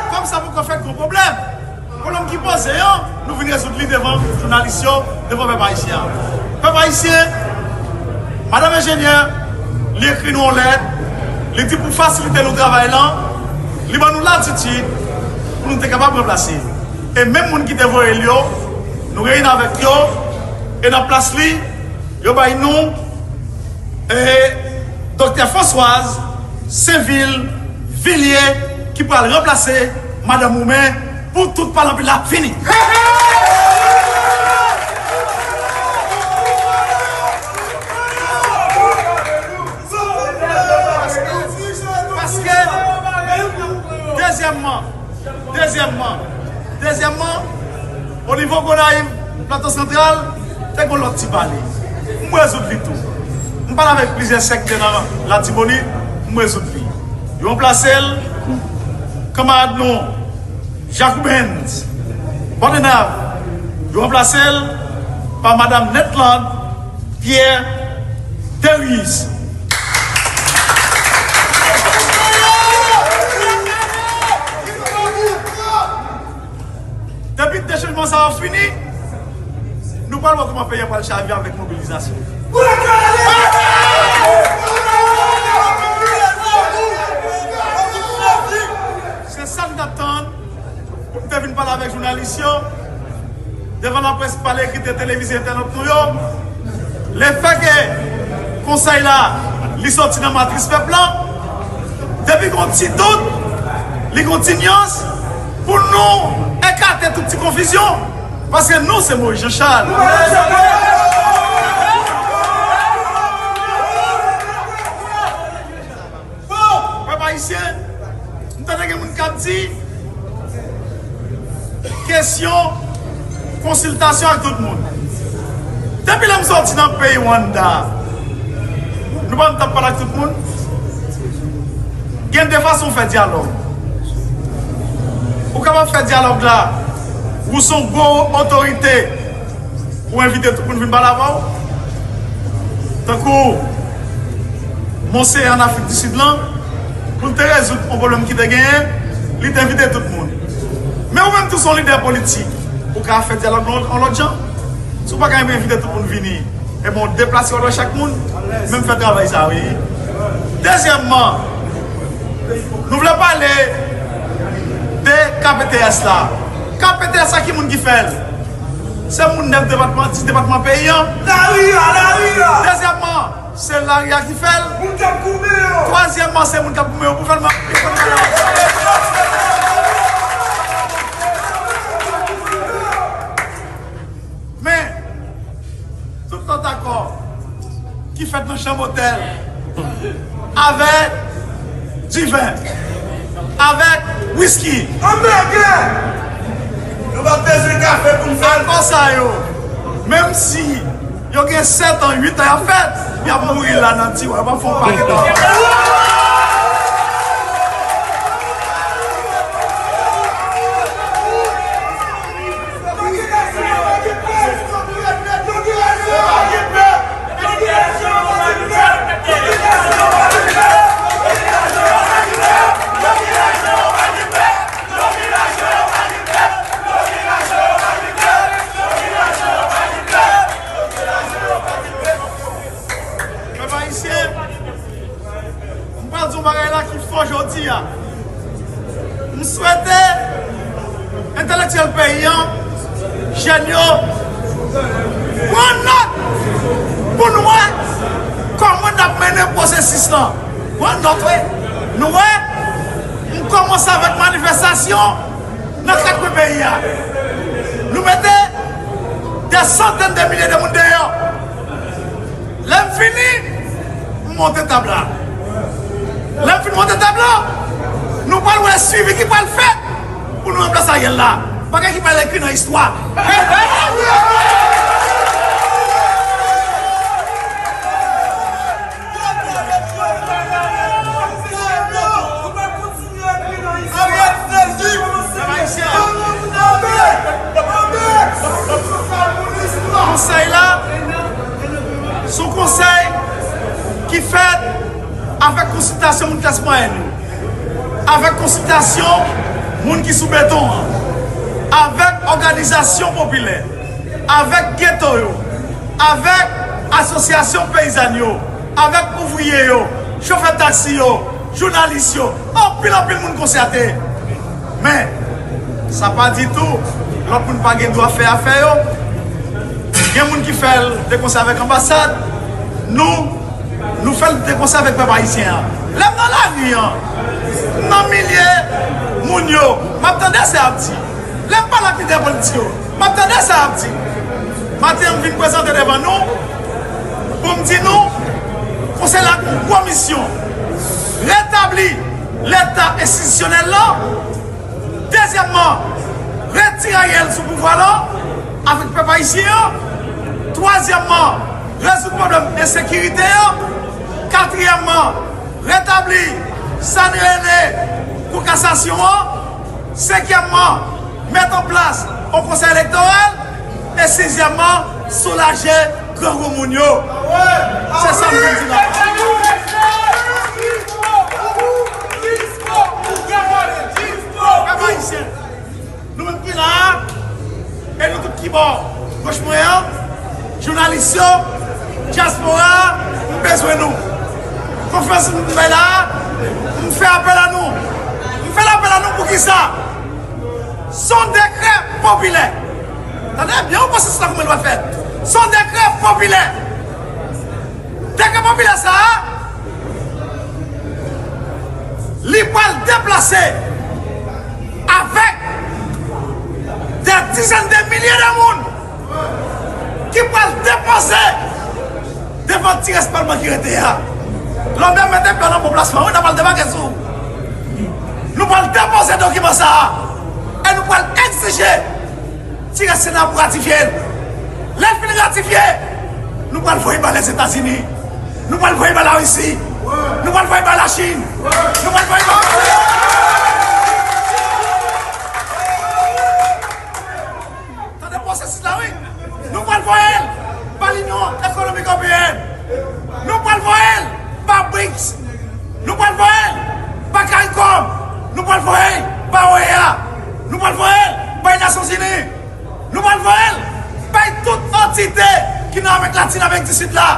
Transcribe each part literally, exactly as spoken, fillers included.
Kòm sa poko fèt, gon pwoblèm. Pwoblèm ki poze an, nou vin rezoud li devan jounalis yo, devan pèp ayisyen an. Pèp ayisyen, madanm enjenyè, li ekri nou yon lèt, li di pou fasilite nou travay lan, li ban nou latitid pou nou te kapab ranplase. E menm moun ki te voye l yo, nou reyini avèk yo, e nan plas li, yo bay nou, e, Doktè Françoise Sainvil Villiers ki pral ranplase madanm Oumen pou tout palanpil la fini. Paske, dezyèmman, dezyèmman, dezyèmman, o nivo Gonayiv, Plato Santral, te gon lòt ti pale. M rezoud li tou. M pale avèk plizyè sektè nan Latibonit, m rezoud li. Yo ranplase l, kanmarad nou, Jacques Rubens, Pòdenav, yo ranplase l pa madanm Netland Pierre Therese. Depi de chanjman sa yo fini, nou pral wè kòman peyi a pral chavire avèk mobilizasyon. Se sa n t ap tann pou m te vin pale avèk jounalis yo, devan laprès, pa lekri, te televize, entènot nou yo. Lefètke konsèy la, li soti nan matris pèp lan, depi gon ti dout, li gon ti nyans, pou nou ekate tout ti konfizyon, paske nou se Moïse Jean Charles. Pèp ayisyen, m tande gen moun k ap di kesyon konsiltasyon ak tout moun. Depi lè m soti nan peyi Rwanda, nou pa m t ap pale ak tout moun? Gen de fason w fè dyalòg. Ou kapab fè dyalòg la, ou se yon gwo otorite, ou envite tout moun vin pale avè w. Tankou Monseyè an Afrik di Sid lan, pou l te rezoud yon pwoblèm ki te genyen, li te envite tout moun. Men ou menm tou se yon lidè politik, ou ka fè dyalòg yon lòt jan. Si w pa ka envite tout moun vini, ebyen w deplase w adrès chak moun, men m fè travay sa wi. Dezyèmman, nou vle pale de K P T S la. K P T S la, ki moun ki fè l? Se moun nèf depatman, dis depatman peyi an. Lari a, lari a. Dezyèmman, se lari a ki fè l. Moun k ap goumen yo. Twazyèmman, se moun k ap goumen yo pou fè l. Men, tout lòt akò ki fèt nan chanm otèl avèk diven, avèk wiski. Anmède! Nou pa bezwen kafe pou n fè l. Akò sa yo, menm si yo gen sèt an, uit an y ap fèt, y ap mouri la nan tiwa, yo p ap fè yon pakèt an. Pèp ayisyen, m pral di yon bagay la ki fò jodi a. M swete entèlektyèl peyi an, jèn yo, pran nòt pou n wè kòman n ap mennen pwosesis lan. Pran nòt, wi. Nou wè, m kòmanse avèk manifestasyon nan kat kwen peyi a. Nou mete dè santèn de milye de moun deyò. Lè m fini, m monte tab la. Lè m fin monte tab la, nou pral wè swivi ki pral fèt pou nou ranplase Ariel la. Bagay ki pral ekri nan istwa. Konsèy la, konsiltasyon moun klas mwayèn yo, avèk konsiltasyon moun ki sou beton an, avèk òganizasyon popilè, avèk geto yo, avèk asosyasyon peyizàn yo, avèk ouvriye yo, chofè taksi yo, jounalis yo, anpil, anpil moun konsète. Men, sa pa di tou, lòt moun pa gen dwa fè afè yo. Gen moun ki fè l te konsa avèk anbasad. Nou, nou fè l te konsa avèk pèp ayisyen an. Lè m nan lari an, m nan milye moun yo, m ap tande sa y ap di. Lè m pale ak lidè politik yo, m ap tande sa y ap di. Maten an, m vin prezante devan nou pou m di nou, Konsèy la gen yon gwo misyon, retabli Leta enstitisyonèl la. Dezyèmman, retire Ariel sou pouvwa la avèk pèp ayisyen an. Twazyèmman, rezoud pwoblèm ensekirite an. Katriyèmman, retabli sa n rele Kou Kasasyon an. Senkyèmman, met an plas yon konsèy elektoral. E sizyèmman, soulaje grangou moun yo. Se sa m vin di la. Pèp ayisyen, nou menm ki la a, e nou tout ki bò goch mwen an, jounalis yo, dyaspora a, m bezwen nou. Konferans nou bay la a, m fè apèl a nou. M fè l apèl a nou poukisa? Se yon dekrè popilè. Tande byen, yon pwosesis la kòman l pral fèt. Se yon dekrè popilè. Dekrè popilè sa a, li pral deplase avèk dè dizèn de milye de moun ki pral depoze devan ti rès palman ki rete a. Lòbè mete pye nan bon plasman, wi, n a pral debake sou ou. Nou pral depoze dokiman sa a e nou pral egzije ti rès Sena pou ratifye l. Lè l fin ratifye, nou pral voye bay Lèzetazini. Nou pral voye bay Larisi. Nou pral voye bay Lachin. Nou pral voye bay Tande pwosesis la, wi. Nou pral voye l ba Linyon Ekonomik Ewopeyèn. Nou pral voye l ba brics. Nou pral voye l ba caricom. Nou pral voye l ba oea. Nou pral voye l bay Nasyonzini. Nou pral voye l bay tout antite ki nan Amerik Latin, Amerik di Sid la.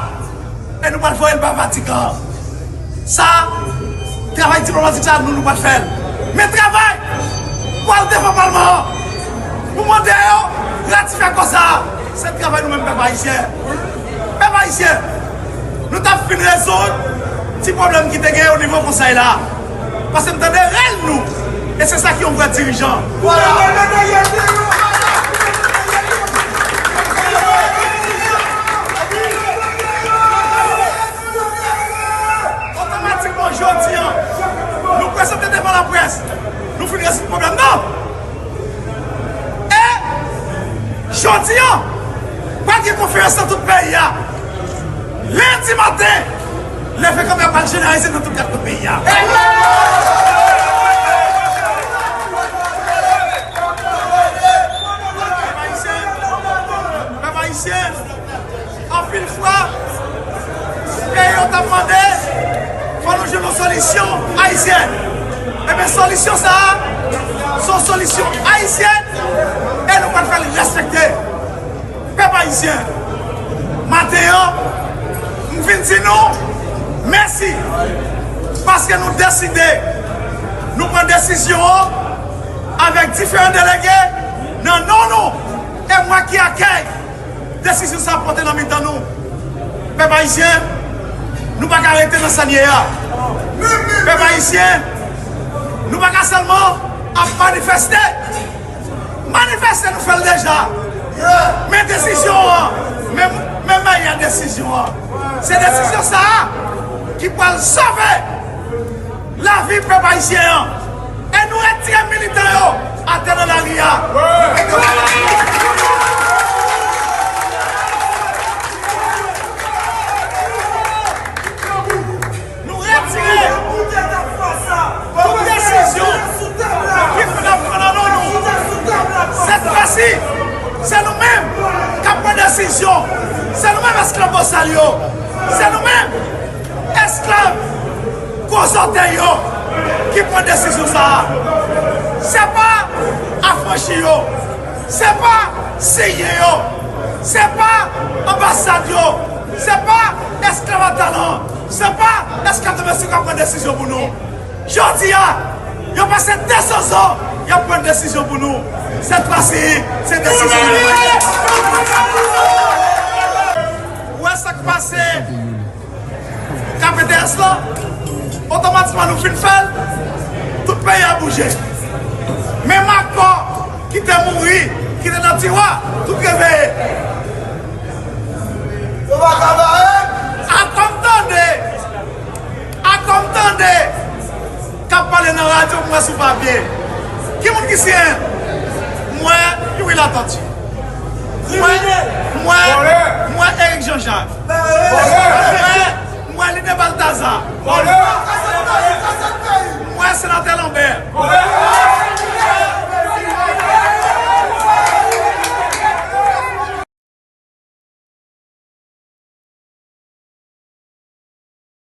E nou pral voye l ba Vatikan. Sa, travay diplomatik sa, nou, nou pral fè l. Men travay pou al devan palman an, pou mande yo ratifye akò sa a, se travay nou menm pèp ayisyen. Pèp ayisyen, nou t ap fin rezoud ti pwoblèm ki te gen o nivo konsèy la. Paske m tande rèl nou, e se sa ki yon vrè dirijan. Otomatikman, jodi an, nou prezante devan laprès, nou fin rezoud pwoblèm nan. E jodi an, pral gen konferans nan tout peyi a. Lendi maten, leve kanpe a pral jeneralize nan tout kat kwen peyi a. Pèp ayisyen, pèp ayisyen, anpil fwa, peyi yo t ap mande, fò nou jwenn yon solisyon ayisyèn. Ebyen, solisyon sa a, se yon solisyon ayisyèn, e nou pral fè l respekte. Pèp ayisyen, maten an, m vin di nou mèsi, paske nou deside, nou pran desizyon an avèk diferan delege nan non nou, e mwen ki akèy desizyon sa ap pote nan mitan nou. Pèp ayisyen, nou pa ka rete nan sa n ye a. Pèp ayisyen, nou pa ka sèlman ap manifeste. Manifeste, nou fè l deja. Men desizyon an, men, men mèyè desizyon an, se desizyon sa a ki pral sove lavi pèp ayisyen an. E nou retire militan yo atè nan lari a. Nou retire tout desizyon ki fin ap pran nan non nou. Sèt fwa si, se nou menm k ap pran desizyon. Se nou menm esklav bosal yo. Se nou menm esklav Gwo zòtèy yo ki pran desizyon sa a. Se pa afranchi yo. Se pa siyen yo. Se pa anbasad yo. Se pa esklav a talan. Se pa esklav domestik k ap pran desizyon pou nou. Jodi a, yo pase de san zan, y ap pran desizyon pou nou. Sèt fwa si, se desizyon nou. Ou wè sa k pase? K P T S lan, otomatikman nou fin fè l, tout peyi a bouje. Menm akò ki te mouri, ki te nan tiwa, tout reveye. Yo pa ka bare. Akò m tande, akò m tande k ap pale nan radyo pou mwen sou papye. Ki moun ki siyen? Mwen, Youri Latortue. Mwen, mwen, mwen, Eric Jean Jacques. Mwen, mwen, Lidé Balthazar. Mwen, Senatè Lambert.